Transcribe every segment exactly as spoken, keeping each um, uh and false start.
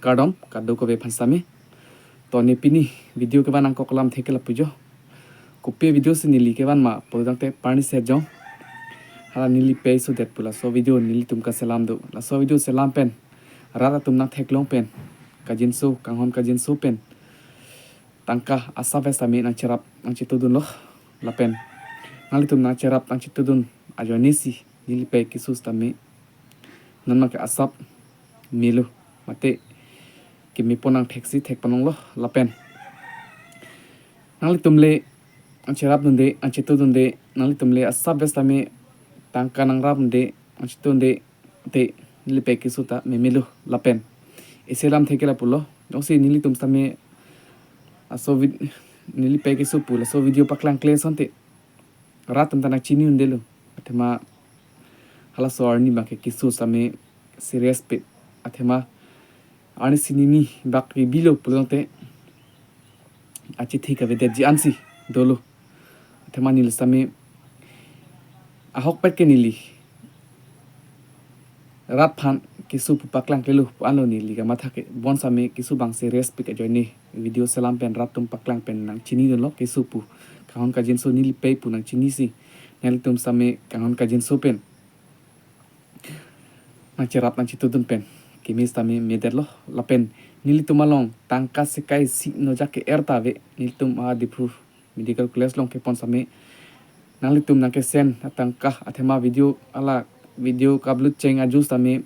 Kardom kadokave aphan sitame. To ne pini video kevan nangkoklam thek ke lapu jo. Kopi video si neli kevan ma pulotangte parni se jong. Hala neli pei sudet pu laso video nelitum kaselam do. Laso video selam pen rat atum nangtheklong pen, kajinso, kanghon kajinso pen tangka asap ves tame nangcherap nangchetudunlo. Lapen nanglitum nangcherap nangchetudun ajoine si neli pei keso sitame non ma ke asap melo mate keme pon nangtheksi thek ponlonglo. Lapen nanglitum le nangcherapdunde, nangchetudunde, nanglitum le asap ves tame tangka nangrapdunde, nangchetudunde te neli pei keso ta memelo. Lapen isi alam thek ke lapulo. Jongsi nelitum sitame aso vid-, neli pei keso pu laso video paklangkle asonte rat atum ta nangchini undelo. Athema halaso arni abang ke keso sitame serious pik. Athema arnisi nini bak ke bilo pulotangte achithi kavedetji ansi dolo. Athema neli sitame ahokpet ke neli rat aphan keso pu paklangklelo pu anlo neli kamatha ke. Bonsitame keso abang serious pik ajoine video selam pen rat atum paklang pen nangchinidunlo keso pu. Kanghon kajinso neli pei pu nangchinisi nanglitum sitame kanghon kajinso pen nangcherap nangchetudun pen keme sitame medetlo. Lapen nelitum along tangka sekai si no ajak ke-er ta ave. Nelitum a Diphu Medical College along kepon sitame nanglitum nangkesen atangka athema video, hala video ka-upload cheng ajo sitame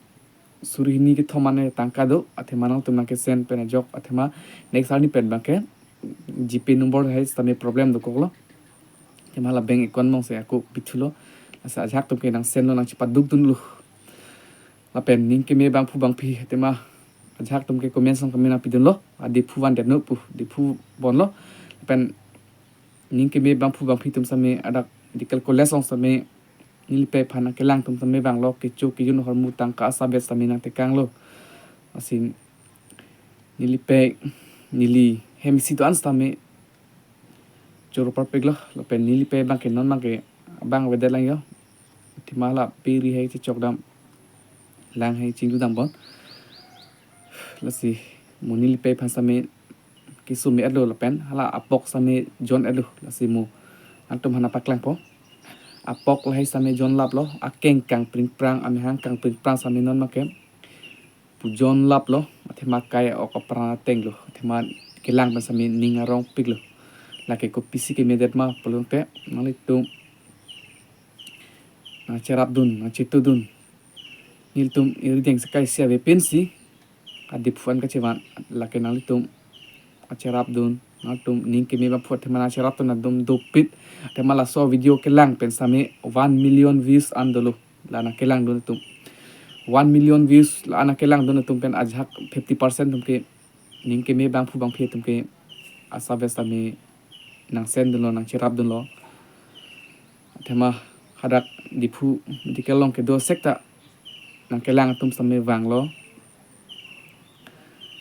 suri hini kethom ane tangka do. Athema nangtum nangkesen pen ajok athema next arni pen abang ke GPay number hai sitame problem dokoklo. Athema la bank account mong se ako bithulo. Lasi ajahak atum ke nang send lo, nangchepadukdunlo. Lapen ning keme bangphu bangphi athema ajahak atum ke comment along keme nangpidunlo. A Diphu vandet no pu, Diphu bonlo. Lapen ning keme bangphu bangphi atum sitame adak Medical College along sitame neli pei aphan nangkelang atum sitame vanglo, kecho kejun ahormu tangka asap ves sitame nangtekanglo. Lasi neli pei, neli hem isi do-an sitame choro parpiklo. Lapen neli pei abang ke non abang ke abang avedet lang jo. Athema la pe ri hai chechok dam, lang hai chingdu dam bon. Lasi mo neli pei aphan sitame keso me-etlo lapen hala apok sitame jon-etlo. Lasi mo nangtum aphan paklangpo. Apok lahai sitame jonlaplo, akeng kangpring prang, amahang kangpring prang sitame non ma ke pu jonlaplo. Athema kai ok apran atenglo. Athema kelang pen sitame ning arongpiklo. Lake kopisi kemedet ma pulotangte nanglitum nangcherapdun, nangchetudun. Nelitum irideng sekai si ave pensi a Diphu an kachevan, lake nanglitum nangcherapdun, nangtum ning keme bangphu athema nangcherapdun atum dopik. Athema laso video kelang pen sitame one million views an dolo. La nangkelangdun atum, one million views la nangkelangdun atum pen ajahak fifty percent atum ke ning keme bangphu bangphi atum ke asap ves sitame nang send dunlo, nangcherapdunlo. Athema hadak Diphu Medical along kedo asek ta nangkelang atum sitame vanglo.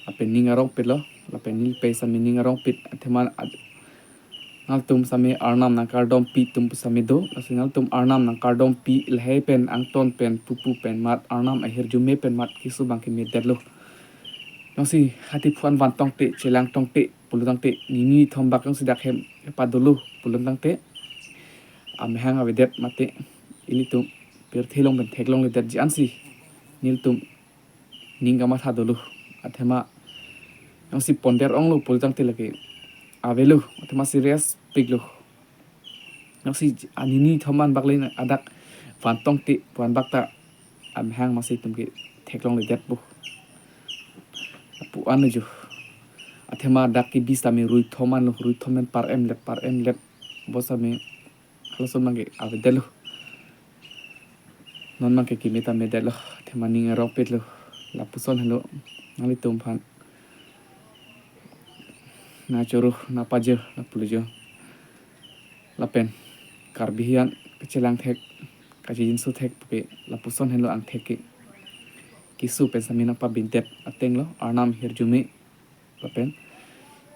Lapen ning arongpiklo, lapen neli pei sitame ning arongpik. Athema ad-, nangtum sitame arnam nangkardompi atum sitame do. Lasi nangtum arnam nangkardompi lahai pen angton pen pupu pen mat arnam ahirjume pen mat keso abang kemedetlo. Jongsi ha Diphu an van tongte, chelang tongte pulotangte nini thom bak jongsi dak hem kepadolo pulotangte amahang avedet mate ilitum pirthe along pen theklongledetji ansi nelitum ning kamatha dolo. Athema jongsi ponder onglo pulotangte lake avelo, athema serious piklo. Jongsi anini thom an bak le adak van tongte pu an bak ta amahang masi atum ke theklongledetpo pu an jo. Athema dak kebi sitame rui thom anlo, rui thom an par em let, par em let. Bonsitame halason abang ke avedetlo. Non abang ke keme ta medetlo. Athema ning arongpiklo. Lapuson helo. Nanglitum aphan nangchoro, nangpajir, nangpulujo. Lapen Karbi hian kachelang thek, kachejinso thek puke lapuson helo angthek ke. Keso pen sitame nangpabindet atenglo, arnam hirjume. Lapen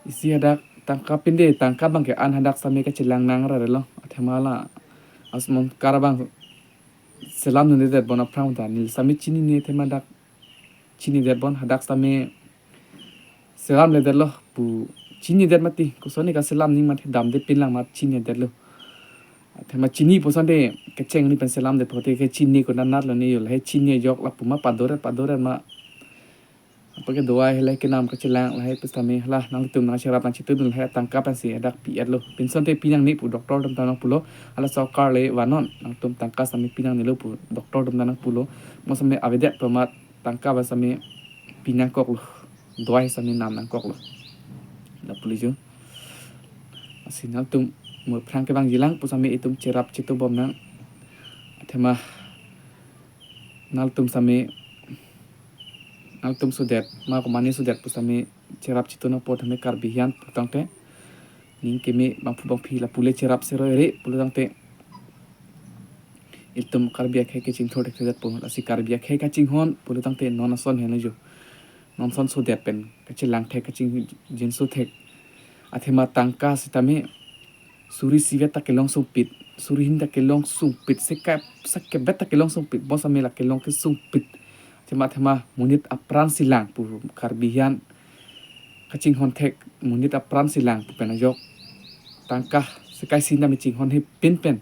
isi hadak tangka pinde, tangka abang ke an hadak sitame kachelang nangrarelo. Athema la asmon kar abang selamdundedet bon aphrang ta neli sitame chinine, athema dak chinidet bon, hadak sitame selamledetlo pu chinidet mati, kosonsi kaselam nangji mati, damde pinlang mat chinidetlo. Athema chini pusonte kecheng ni pen selamdet pute ke chini ko nanat lo ni yo, lahai chini ajok lapu ma padoret padoret ma. Apa ke dawai lahai kenam kachelang lahai pusitame hala nangtum nangcherap nangchitudun lahai tangka pensi hadak pi-etlo. Pinsonte pi nangne pu doctor atum ta nangpulo, hala sorkar le vannon, nangtum tangka sitame pi nangnelo pu doctor atum ta nangpulo. Mo sitame avedet pu amat tangka ba sitame pi nangkoklo, dawai sitame nam nangkoklo. Lapu le jo. Lasi nangtum mo aphrang kevangjilang pusitame itum cherap chitobom nang. Athema nangtum sitame, nangtum sodet ma komane sodet pusitame cherap chito nangpo tame Karbi hian putangte. Ning keme bangphu bangphi lapu le cherap seroi re pulotangte, itum Karbi akhei kachingthur thekthedetpo. Lasi Karbi akhei kachinghon pulotangte non ason henlo jo. Non ason sodet pen kachelang thek, kachingjinso thek. Athema tangka sitame suri sivet ta kelong sungpit, suri hini ta kelong sungpit, seka, sekebet ta kelong sungpit, mo sitame la kelong kesungpit. Athema athema monit apran si lang pu Karbi hian kachinghon thek, monit apran si lang pu pen ajok tangka sekai si nami chinghonhe pin pen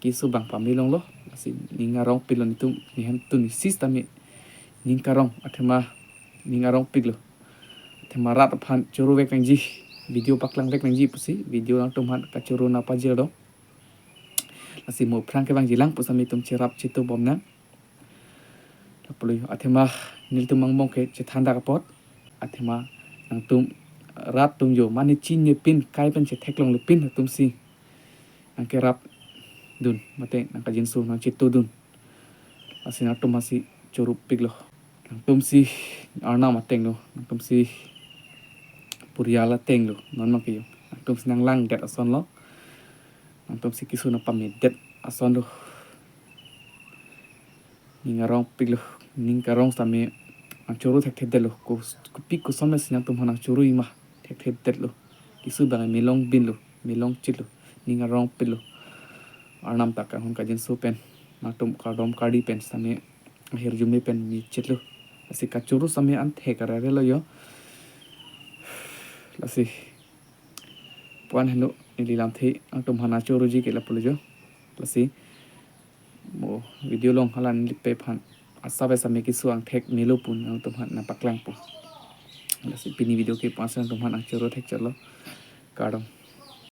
keso bang pame longlo. Lasi ning arongpiklo, nitum nihemtun isi sitame ning karong athema ning arongpiklo. Athema rat aphan choro vek nangji, video paklang vek nangji pusi video nangtum aphan kachoro nangpajir do. Lasi mo aphrang kevangjilang pusitame itum cherap chitobom nang. Lapu le jo, athema nelitum angbong ke chethan dak apot. Athema nangtum rat atum jo mane chinine pin, kai pen chetheklongle pin atumsi nangkerapdun mate nangkajinso nangchitodun. Lasi nangtum aphansi choro piklo. Nangtumsi arnam atenglo, nangtumsi purial atenglo, non ma ke jo. Nangtumsi nanglangdet asonlo. Nangtumsi keso nangpamedet asonlo. Ning arongpiklo, ning karong sitame nangchoro thekthedetlo, ko, kopi koson si nangtum aphan nangchoroji ma thekthedetlo. Keso bang melong binlo, melong chitlo, ning arongpiklo. Arnam ta kanghon kajinso pen, nangtum kardom kardi pen sitame ahirjume pen mechitlo. Lasi kachoro sitame an thek arare lo jo. Lasi puan heno neli lamthe nangtum aphan nangchoroji ke lapu le jo. Lasi mo video along hala nelipe aphan asap sitame keso angthek melo pu nangtum aphan nangpaklangpo. Lasi pini video ke puan si nangtum aphan nangchoro thekchotlo. Kardom.